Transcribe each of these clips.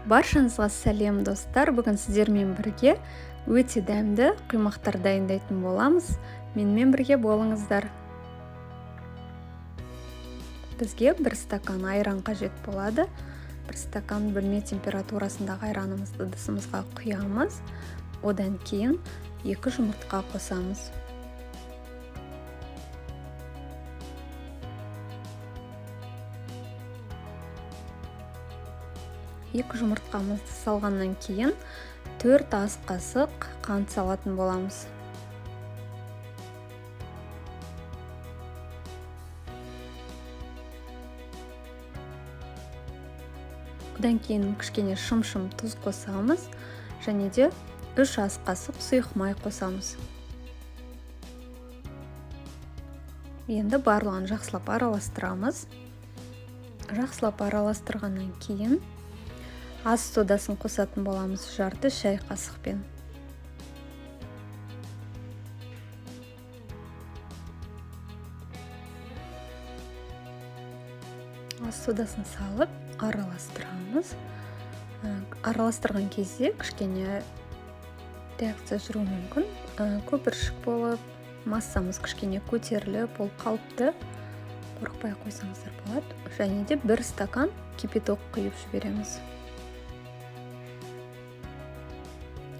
Баршаңызға сәлем, достар! Бүгін сіздермен бірге өте дәмді құймақтар дайындайтын боламыз. Менімен бірге болыңыздар. Бізге 1 стакан айран қажет болады. 1 стакан бөлме температурасындағы айранымызды ыдысымызға құямыз. Одан кейін 2 жұмыртқа қосамыз. 2 жұмыртқамызды салғаннан кейін 4 ас қасық қант салатын боламыз. Одан кейін кішкене шым-шым тұз қосамыз және де 3 ас қасық сұйық май қосамыз. Енді барлығын жақсылап араластырамыз. Жақсылап араластырғаннан кейін ас содасын қосатын боламыз жарты шай қасықпен. Ас содасын салып араластырамыз. Араластырған кезде кішкене реакция жүруі мүмкін. Көпіршік болып, массамыз кішкене көтеріліп, ол қалыпты. Қорықпай қойсаңыздар болады. Және де 1 стакан кипяток құйып жібереміз.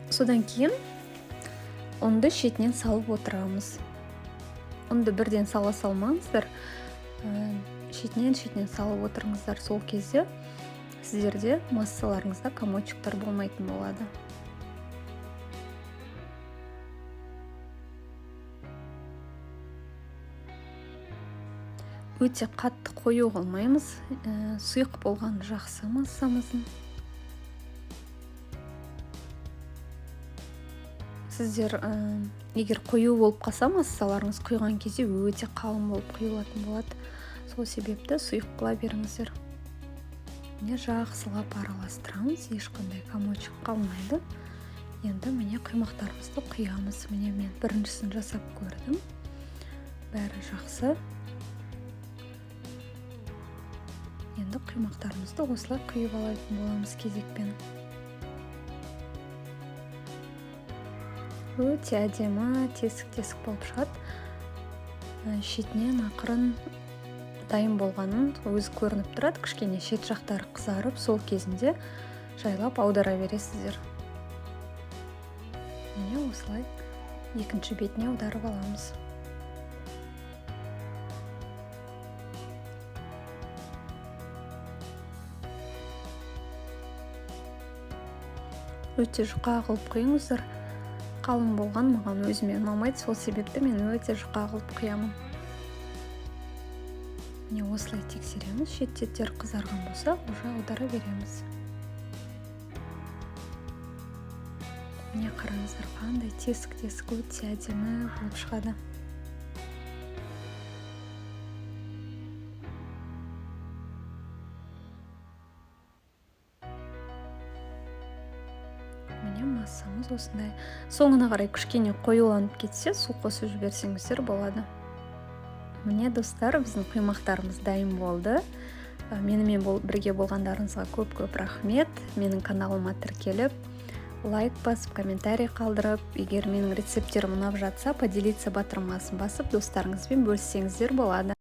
Содан кейін ұнды шетінен салып отырамыз. Ұнды бірден сала салмаңыздар, шетінен салып отырыңыздар. Сол кезде сіздерде массаларыңызда комочектар болмайтын болады. Өте қатты қою қылмаймыз, сұйық болған жақсы массамыздың. Сіздер, егер қою болып қалса, массаларыңыз құйған кезде өте қалың болып құйылатын болады. Сол себепті сұйық қыла беріңіздер. Міне, жақсылап араластырамыз, ешқандай комочек қалмайды. Енді міне құймақтарымызды құямыз. Міне мен біріншісін жасап көрдім. Бәрі жақсы. Енді құймақтарымызды осылай құйып алатын боламыз кезекпен. Өте әдемі тесік-тесік болып шығады. Шетінен ақырын дайын болғанын өзі көрініп тұрады. Кішкене шет жақтары қызарып, сол кезінде жайлап аудара бересіздер. Міне осылай екінші бетіне аударып аламыз. Өте жұқа қылып құйыңыздар. Қалың болған маған өзіме ұнамайды, сол себепті мен өте жұқа қылып құямын. Міне осылай тексереміз, шет-шеттері қызарған болса, уже аудара береміз. Міне қараңыздар, қандай тесік-тесік өте әдемі болып шығады. Міне массамыз осындай. Соңына қарай кішкене қоюланып кетсе, су қосып жіберсеңіздер болады. Міне достар, біздің құймақтарымыз дайын болды. Менімен бірге болғандарыңызға көп-көп рахмет. Менің каналыма тіркеліп, лайк басып, комментарий қалдырып, егер менің рецепттерім ұнап жатса, поделиться батырмасын басып, достарыңызбен бөліссеңіздер болады.